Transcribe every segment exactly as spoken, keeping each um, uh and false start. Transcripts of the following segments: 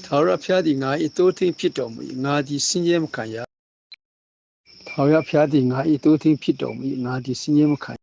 ထာဝရဘုရားသည်ငါ၏သိုးထီးဖြစ်တော်မူ၏၊ ငါသည်ဆင်းရဲမခံရ။ ထာဝရဘုရားသည်ငါ၏သိုးထီးဖြစ်တော်မူ၏၊ ငါသည်ဆင်းရဲမခံရ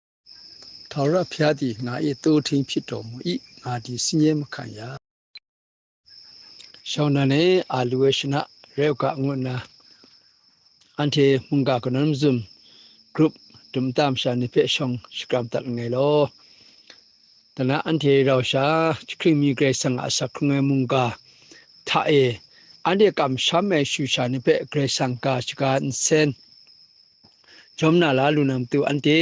။ ထာဝရဘုရားသည်ငါ၏သိုးထီးဖြစ်တော်မူ၏၊ ငါသည်ဆင်းရဲမခံရ။ ရှောင်းနံနဲ့ အာလူဝဲရှနရဲဥကငုဏ anhte mungga kanan mazum group dum tam sha ni hpe shawng shakram dat nngai law. Dana anhte rau sha, Jahkring mi Karai Kasang a asak hkrung ai mungga hta e, anhte kamsham ai shu sha ni hpe Karai Kasang ga shaga nsen jawm na la lu na matu, anhte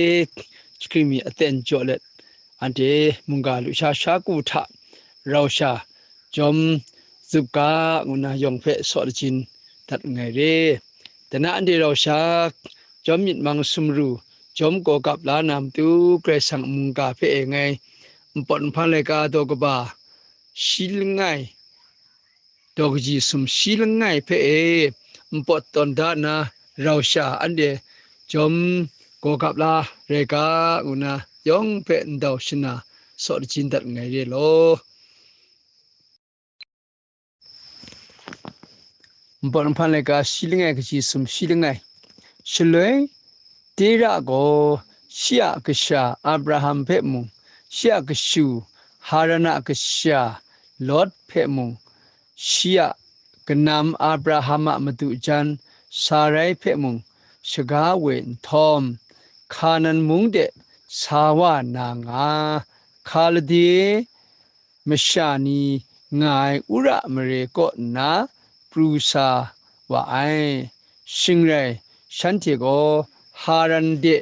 Jahkring mi aten jaw let, anhte mungga lusha sha ku hta rau sha jawm zup ga, ngu na yawng hpe saw lajin dat nngai re. Dana anhte rau sha, jawm myit mang sumru, jawm gaw gap la na matu, Karai Kasang mungga hpe e ngai npawt nhpan laika daw kaba shi langai, daw kaji sum shi langai hpe e npawt tawn da nna rau sha, anhte jawm gaw gap la rai ga, ngu na yawng hpe ndau shana saw lajin dat nngai re law. Npawt nhpan laika shi langai kaji sum shi langai. Shaloi Tera gaw shi a kasha Abraham hpe mung, shi a kashu Haran a kasha Lot hpe mung, shi a kanam Abraham a madu jan Sarai hpe mung shaga we nhtawm, Hkanan mung de sa wa na nga, Hkalde masha ni nga ai Ura mare kaw nna pru sa wa ai. Shing rai, shanhte gaw Haran de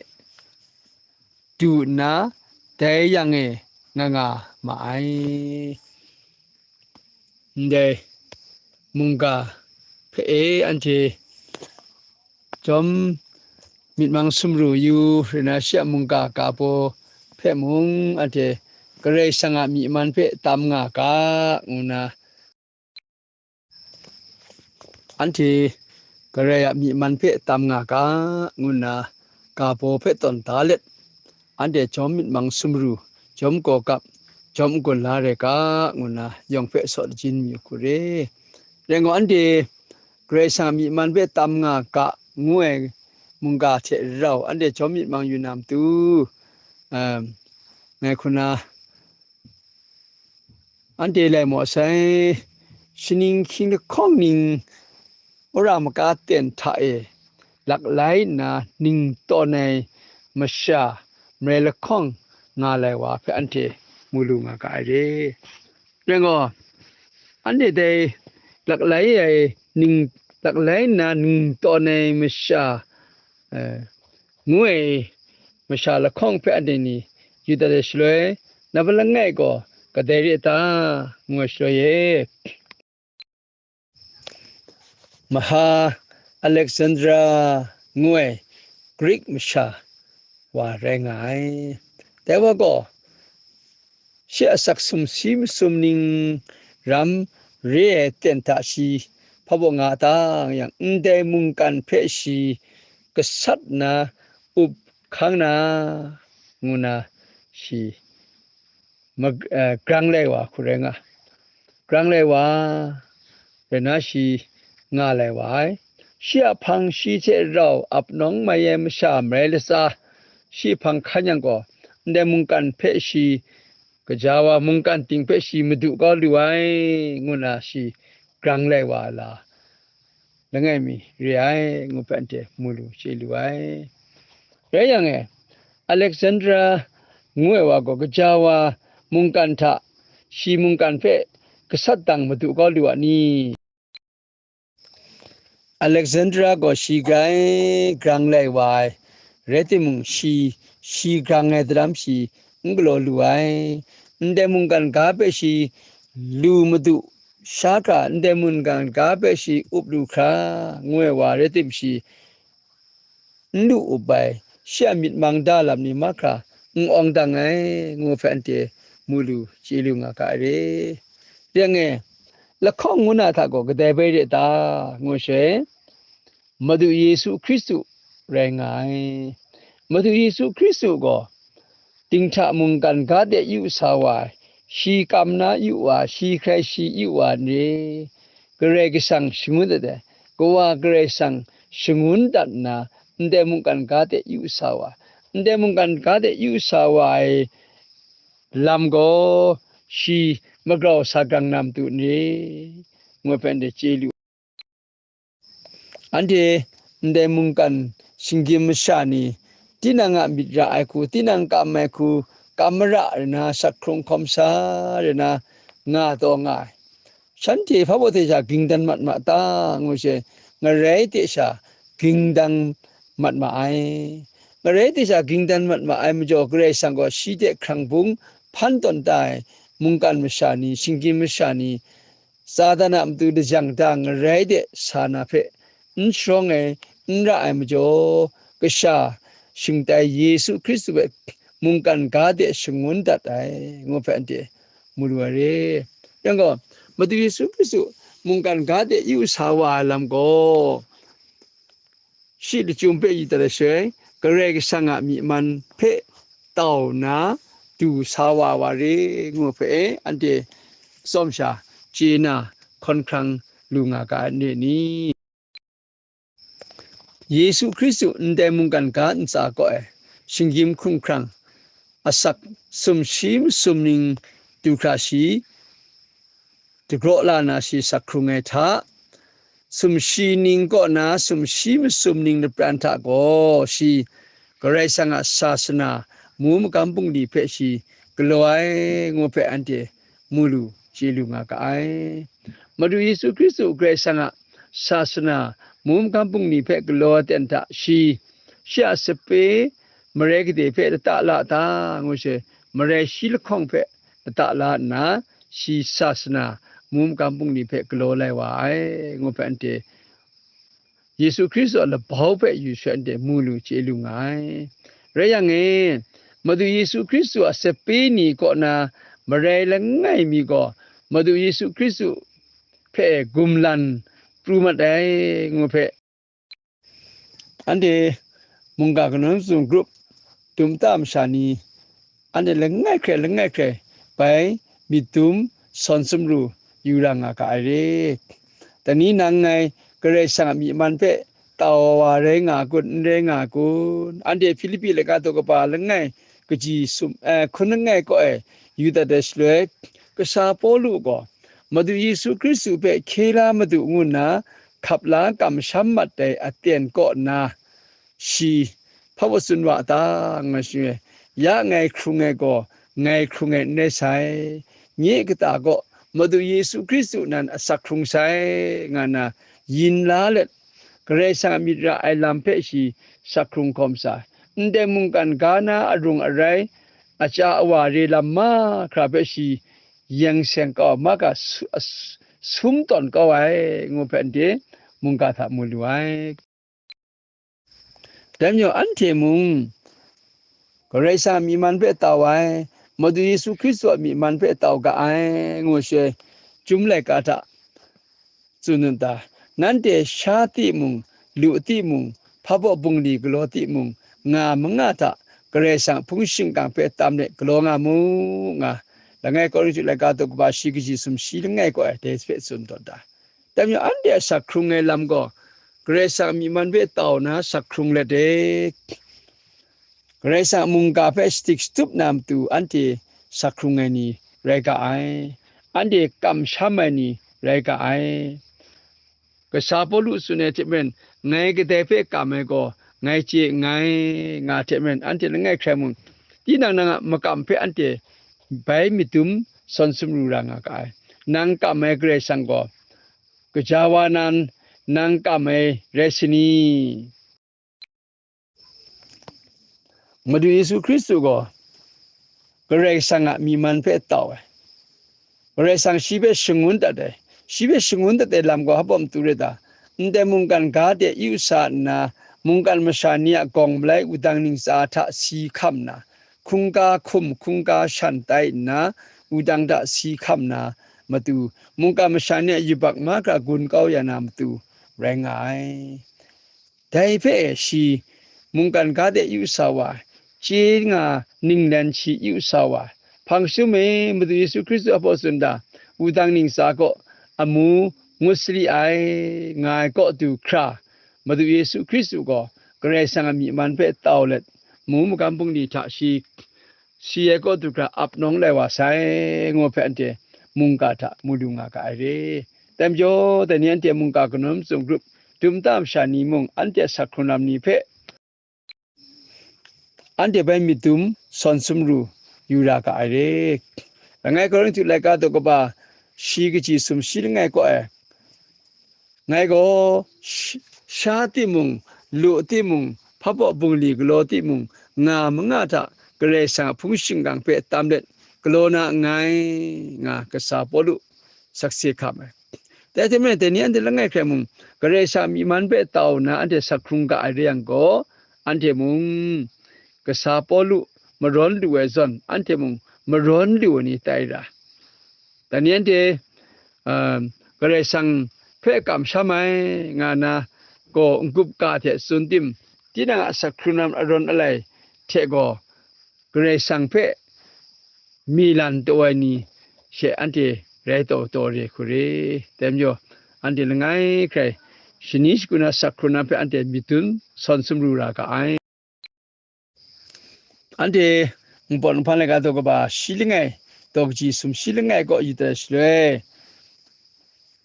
du nna, dai yang e nga nga ma ai. Ndai mungga hpe e anhte jawm myit mang sumru yu, rai na shi a mungga ga baw hpe mung anhte Karai Kasang a myi man hpe tam nga ga, ngu na, anhte Karai a myi man hpe tam nga ga, ngu na ga baw hpe tawn da let, anhte jawm myit mang sumru, jawm gaw gap, jawm n-gun la rai ga, ngu na yawng hpe saw lajin mi hku re. Rai ngu, anhte Karai Kasang a myi man hpe tam nga ga, ngu ai mungga hte rau anhte jawm myit mang yu na matu, um, ngai hku na, anhte lai maw sai, shaning hkying lahkawng ning wora maka ten hta e laklai nna ning tawn ai masha marai lahkawng nga lai wa hpe anhte mu lu nga ga ai re. Rai gaw, anhte dai laklai ai ning, laklai nna ning tawn ai masha, eh, ngu ai masha lahkawng hpe anhte ni yu dat ai shaloi, na pa langai gaw kadai re ta, ngu ai shaloi e, Maha Alexandra ngu ai Grik masha wa rai nga ai. Dai wa gaw, shi a asak sumsi masum ning ram re ai ten hta shi hpa baw nga ta nga yang, ndai mungkan hpe shi gasat nna up hkang na, ngu na shi mag-, eh, grang lai wa hku rai nga. Grang lai wa, rai na shi nga lai wa ai. Shi a hpang shi hte rau ap nawng mai ai masha marai latsa, shi hpang hkan yang gaw, ndai mungkan hpe shi gaja wa, mungkan ting hpe shi madu kau lu ai, ngu na shi grang lai wa ai la langai mi re ai, ngu hpe anhte mu lu chye lu ai. Rai yang e, Alexandra ngu ai wa gaw gaja wa mungkan hta shi mungkan hpe gasat dang madu kau lu a ni? Alexandra gaw shi grai grang lai wa ai, rai timung, shi, shi grang ai daram shi n galaw lu ai. Ndai mungkan ga hpe shi lu madu sha hkra, ndai mungkan ga hpe shi up lu hkra, ngu ai wa rai tim shi n lu up ai, shi a myit mang da lam ni mahkra n awng dang ai, ngu hpe anhte mu lu chye lu nga ga ai re. Rai ngai, lahkawng ngu na hta gaw kadai bai re ta, ngu shaloi, Madu Yesu Hkristu rai nga ai. Madu Yesu Hkristu gaw dinghta mungkan ga de yu sa wa ai, shi kam na yu wa, shi hkrai shi yu wa n re, Karai Kasang shangun dat ai, Kawa Karai Kasang shangun dat nna, ndai mungkan ga de yu sa wa, ndai mungkan ga de yu sa wa ai lam gaw, shi magrau sa grang na matu n re, ngu ai hpe anhte chye lu. Anhte ndai mungkan shinggyim masha ni, tinang a myit ra ai hku, tinang kam ai hku, kam mara re na, sak hkrung hkawm sa re na, nga taw nga ai. Shanhte hpa baw hte sha ging dan mat ma ta, ngu she, ngarai hte sha ging dan mat ma ai. Ngarai hte sha ging dan mat ma ai majaw, Karai Kasang gaw shi hte hkrang bung hpan tawn ta ai mungkan masha ni, shinggyim masha ni, Satan a matu lajang da ngarai de sa na hpe n sharawng ai, n ra ai majaw, Kasha shingtai Yesu Hkristu hpe mungkan ga de shangun dat ai, ngu hpe anhte mu lu ai re. Yang gaw, Madu Yesu Hkristu mungkan ga de yu sa wa ai lam gaw, shi lachyum hpe yu dat ai shaloi, Karai Kasang a myi man hpe tau nna du sa wa wa re, ngu hpe anhte tsawm sha chye na hkawn hkrang lu nga ga ai n re ni? Yesu Hkristu ndai mungkan ga ntsa kaw ai shinggyim hkrung hkrang, asak sumshi masum ning du hkra shi, dagraw la na shi sak hkrung ai hta, sumshi ning kaw na sumshi masum ning lapran hta gaw shi Karai Kasang a sasana mu magam bungli hpe shi galaw ai, ngu hpe anhte mu lu chye lu nga ga ai. Madu Yesu Hkristu Karai Kasang a sasana mu magam bungli hpe galaw ai ten hta shi, shi a sape marai gade hpe lata la ta, ngu she, marai shi lahkawng hpe lata la nna, shi sasana mu magam bungli hpe galaw lai wa ai, ngu hpe anhte Yesu Hkristu a labau hpe yu sha anhte mu lu chye lu nga ai. Rai yang e, Madu Yesu Hkristu a sape ni kaw na marai langai mi gaw, Madu Yesu Hkristu hpe gumlan pru mat ai, ngu hpe, anhte mungga kanawn sung grup dum ta masha ni, anhte langai hkrai, langai hkrai bai myit dum sawn sumru yu ra nga ga ai re. Dai ni nang ngai Karai Kasang a myi man hpe tau wa rai nga kun, n rai nga kun? Anhte Hpilipi laika daw kaba langai kaji sum, eh, hkun langai kaw e yu dat ai shaloi, Kasha Pawlu gaw Madu Yesu Hkristu hpe hkye la madu ngu nna hkap la kamsham mat ai aten kaw na, shi hpa wa tsun wa a ta, nga shi, ya ngai hkrung ai gaw, ngai hkrung ai n rai sai, nye kata gaw Madu Yesu Hkristu nan asak hkrung sai, nga na yin la let, Karai Kasang a myit ra ai lam hpe shi sak hkrung hkawm sa ai. Ndai mungkan ga na arung arai, aja awa re lam mahkra hpe shi yeng seng kau, mahka su-, as-, sum tawn kau ai, ngu hpe anhte mungga hta mu lu ai. Dai majaw, anhte mung Karai Kasang a myi man hpe tau ai, Madu Yesu Hkristu a myi man hpe tau ga ai, ngu she, Chyum laika hta tsun n ta? Nanhte sha timung, lu timung, hpa baw bungli galaw timung, nga manga hta Karai Kasang a hpung shingkang hpe tam let galaw nga mu, nga, langai Korinhtu laika daw kaba shi kaji sumshi langai kaw ai, dai hpe tsun tawn ta? Dai majaw, anhte a sak hkrung ai lam gaw, Karai Kasang a myi man hpe tau na sak hkrung let e. Karai Kasang a mungga hpe shadik shatup na matu anhte sak hkrung ai ni rai ga ai, anhte kamsham ai ni rai ga ai. Kasha Pawlu tsun ai hte maren, ngai kadai hpe kam ai gaw, ngai chye nngai, nga hte maren, anhte langai hkrai mung, tinang nang a makam hpe anhte bai myit dum sawn sumru ra nga ga ai. Nang kam ai Karai Kasang gaw, gaja wa nan, nang kam ai rai sa ni? Madu Yesu Hkristu gaw Karai Kasang a myi man hpe tau ai. Karai Kasang shi hpe shangun dat ai. Shi hpe shangun dat ai lam gaw hpa matu rai ta? Ndai mungkan ga de yu sa nna, mungkan masha ni a gawng malai wudang ntsa hta si hkam nna, hkungga hkum hkungga shan tai nna, wudang hta si hkam na matu, mungkan masha ni a yubak mahkra gun kau ya na matu rai nga ai. Dai hpe shi mungkan ga de yu sa wa, chye nga ninglen shi yu sa wa, Hpang shum e, Madu Yesu Hkristu a baw tsun da, wudang ntsa kaw amu ngut sali ai, nga ai kaw du hkra, Madu Yesu Hkristu gaw Karai Kasang a myi man hpe tau let, mu magam bungli hta shi, shi ai kaw du hkra ap nawng lai wa sai, ngu hpe anhte mungga hta mu lu nga ga ai re. Dai majaw, dai ni anhte mungga kanawn mazum grup dum nta masha ni mung, anhte a sak hkrung lam ni hpe anhte bai myit dum sawn sumru yu ra ga ai re. Langai Korinhtu laika daw kaba shi kaji sumshi langai kaw e, ngai gaw sh-, sha timung, lu timung, hpabaw bungli galaw timung, nga manga hta Karai Kasang a hpung shingkang hpe tam let galaw na nngai, nga kasa Pawlu sakse hkam ai. Dai hte maren, dai ni anhte langai hkrai mung, Karai Kasang a myi man hpe tau nna anhte sak hkrung ga ai re yang gaw, anhte mung kasa Pawlu marawn lu ai zawn, anhte mung marawn lu ai ni tai ra. Dai ni anhte, um, Karai Kasang hpe kamsham ai, nga na gaw n-gup ga hte tsun tim, tinang a sak hkrung lam arawn alai hte gaw, Karai Kasang hpe mi lan taw ai ni she anhte rai taw taw re hku re. Dai majaw, anhte langai hkrai shani shagu na sak hkrung lam hpe anhte myit dum sawn sumru ra ga ai. Anhte npawt nhpan laika daw kaba shi langai, daw kaji sumshi langai kaw yu dat ai shaloi,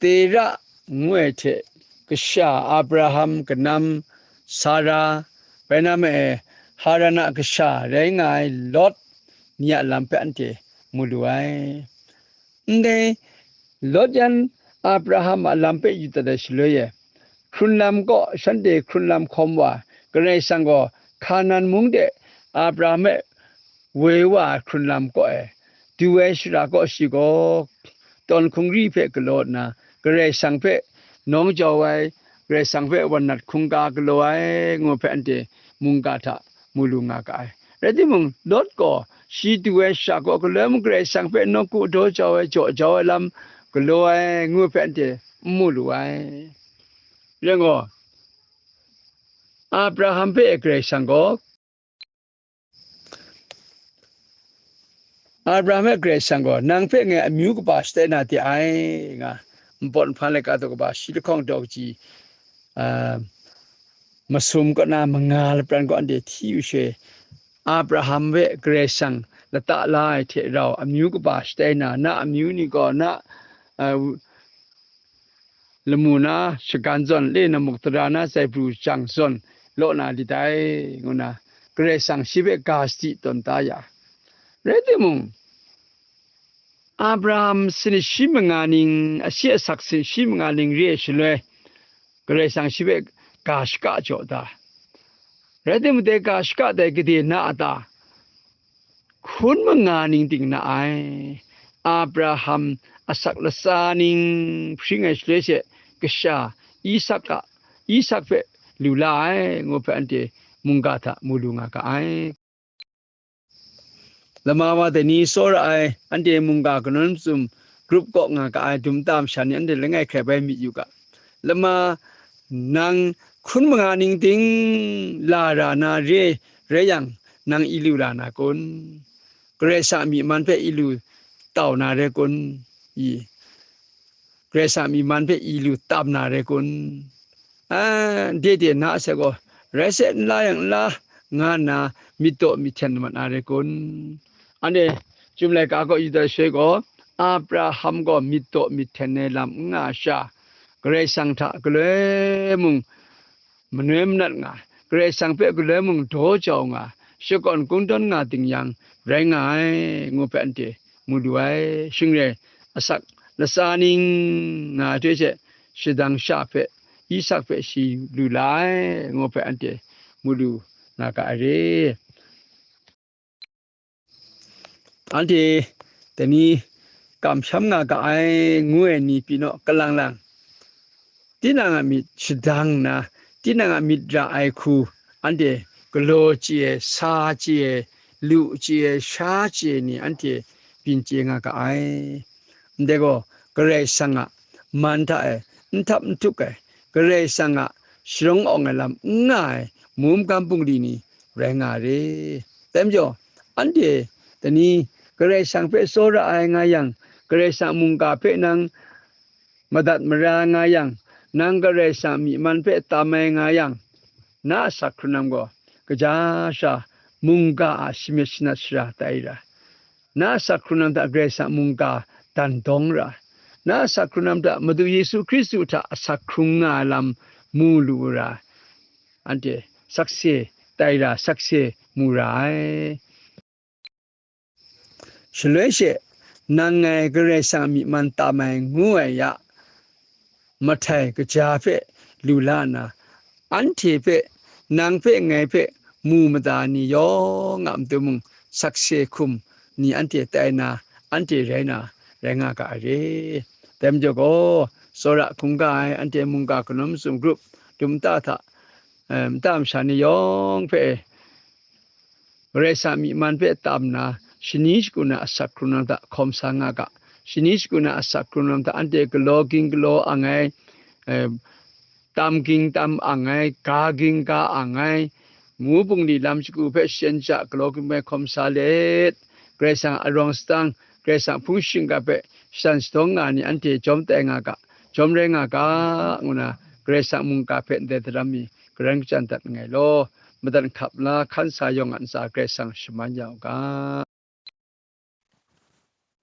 Tera ngu ai hte kasha Abraham kanam, Sara, bai na ma e, Haran a kasha rai nga ai Lawt ni a lam hpe anhte mu lu ai. Ndai Lawt yan Abraham a lam hpe yu dat ai shaloi e, hkrun lam kaw shanhte hkrun lam hkawm wa, Karai Kasang gaw Hkanan mung de Abraham hpe woi wa ai hkrun lam kaw e, du ai shara kaw shi gaw, tawn hkungri hpe galaw nna, Karai Kasang hpe nawng jau ai, Karai Kasang hpe wan nat hkungga galaw ai, ngu hpe anhte mungga hta mu lu nga ga ai. Rai timung, Lawt gaw shi du ai shara kaw galoi mung Karai Kasang hpe nawku daw jau ai, jaw jau ai lam galaw ai, ngu hpe anhte n mu lu ai. Rai gaw, Abraham hpe Karai Kasang gaw, Abraham hpe Karai Kasang gaw, "Nang hpe ngai amyu kaba shatai na de ai," nga, npawt nhpan laika daw kaba shi lahkawng daw kaji, a, masum kaw na manga lapran kaw anhte hti yu she, Abraham hpe Karai Kasang lata la ai hte rau amyu kaba shatai na, na amyu ni gaw na, a, lamu na shagan zawn, le na muk tara na zaibru jang zawn law na lit ai, ngu na Karai Kasang shi hpe ga sadi tawn da ya. Rai timung, Abraham sin shi manga ning, ashi asak sin shi manga ning re ai shaloi, Karai Kasang shi hpe ga shaka jaw da. Rai timung, dai ga shaka dai gade na a ta? Hkun manga ning ting na ai. Abraham asak latsa ning hpring ai shaloi she, kasha Isak a, Isak hpe lu la ai, ngu hpe anhte mungga hta mu lu nga ga ai. Lama wa dai ni tsawra ai, anhte mungga kanawn mazum grup kaw nga ga ai dum nta masha ni anhte langai hkrai bai myit yu ga. Lama, nang hkun manga ning ting la ra na re, rai yang, nang i lu la na kun? Karai Kasang a myi man hpe i lu tau na re kun? I, Karai Kasang a myi man hpe i lu tam na re kun? A, de de na a sai gaw, rai sat n la yang n la, nga nna myit daw myit hten mat na re kun? Anhte Chyum laika kaw yu dat ai shaloi gaw, Abraham gaw myit daw myit hten ai lam n nga ai sha, Karai Kasang hta galoi mung manoi manat nga, Karai Kasang hpe galoi mung daw jau nga, shakawn kungdawn nga ting yang rai nga ai, ngu hpe anhte mu lu ai. Shing rai, asak latsa ning nga ai hte she, shadang sha hpe, Isak hpe shi lu la ai, ngu hpe anhte mu lu nga ga ai re. Anhte dai ni kamsham nga ga ai ngu ai ni pyi naw, kalang lang. Tinang a myit shadang nna, tinang a myit ra ai hku, anhte galaw chye ai, sa chye ai, lu chye ai, sha chye ai ni anhte byin chye nga ga ai. Ndai gaw, Karai Kasang a man hta e n htap n htuk ai, Karai Kasang a sharawng awng ai lam n nga ai, mum gam bungli ni rai nga re. Dai majaw, anhte dai ni Karai Kasang hpe tsawra ai nga yang, Karai Kasang mungga hpe nang madat mara nga yang, nang Karai Kasang myi man hpe tam ai nga yang, na asak hkrung lam gaw kaja sha mungga a shamyet shanat shara tai ra, na asak hkrung lam hta Karai Kasang mungga dan dawng ra, na asak hkrung lam hta Madu Yesu Hkristu hta asak hkrung nga ai lam mu lu ra, anhte sakse tai ra, sakse mu ra ai. Shaloi she, nang ngai Karai Kasang a myi man tam ai ngu ai ya, mahtai kaja hpe lu la nna, anhte hpe, nang hpe, ngai hpe mu mada ni yawng a matu mung sakse hkum ni anhte tai na, anhte rai na, rai nga ga ai re. Dai majaw gaw, tsawra hkungga ai anhte mungga kanawn mazum grup dum nta hta, eh, nta masha ni yawng hpe Karai Kasang a myi man hpe tam nna, shani shagu na asak hkrung lam hta hkawm sa nga ga. Shani shagu na asak hkrung lam hta anhte galaw ging galaw ang ai, eh, tam ging tam ang ai, ga ging ga ang ai, mu bungli lam shagu hpe shachyen sha galaw ging ai hkawm sa let, Karai Kasang a arawng sadang, Karai Kasang a hpung shingkap hpe shadan shadawng nga ni anhte jawm tai nga ga, jawm rai nga ga, ngu na Karai Kasang mungga hpe ndai daram mi garan kachyan dat nngai law, madat hkap la hkan sa yawng a ntsa Karai Kasang shaman ya u ga.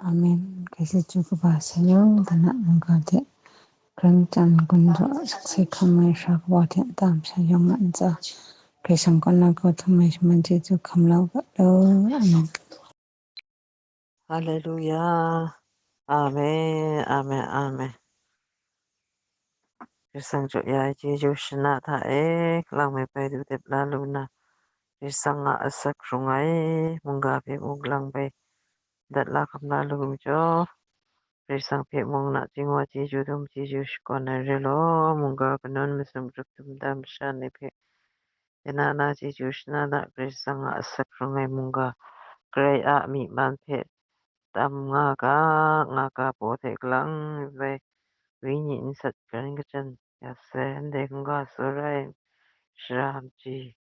Amen. Kaisi chyu kaba sa yawng, dana mungga hte, garan kachyan gun jaw sakse hkam ai sara kaba hte, nta masha yawng a ntsa Karai Kasang kaw na kaw htum ai shaman chyeju hkam la u ga law. Amen. Haleluya. Amen, amen, amen. Karai Kasang jaw ya ai chyeju shana hta e, kalang mai bai du dep la lu na, Karai Kasang a asak hkrung ai mungga hpe mung kalang bai dat la hkam la lu majaw, Karai Kasang hpe mung nachying wa chyeju dum chyeju shakawn ai re law, mungga kanawn mazum grup dum nta masha ni hpe, ya na na chyeju shana na Karai Kasang a asak hkrung ai mungga, Karai a myi man hpe tam nga ga, nga ga pawt hte kalang ai wenyi nsat garan kachyan ya sai, ndai hkungga tsawra ai shara machyi,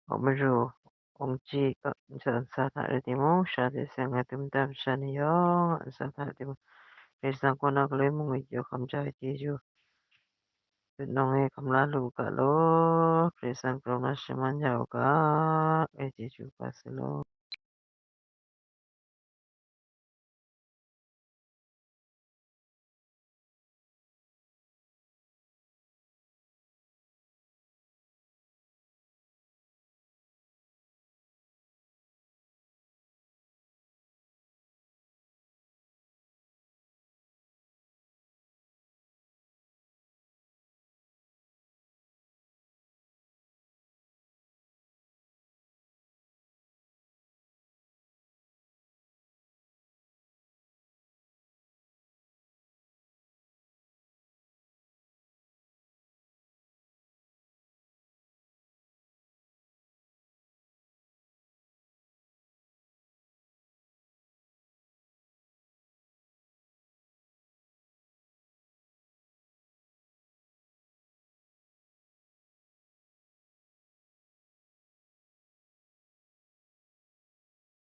maru, wungji, a, ntsa ntsa hta rai timung, sha de seng ai dum nta masha ni yawng a ntsa hta rai timung, Karai Kasang kaw na galoi mung e, yawk hkam ja ai chyeju, Dut nawng e hkam la lu u ga law, Karai Kasang grau na shaman ya u ga, e chyeju ga sa law.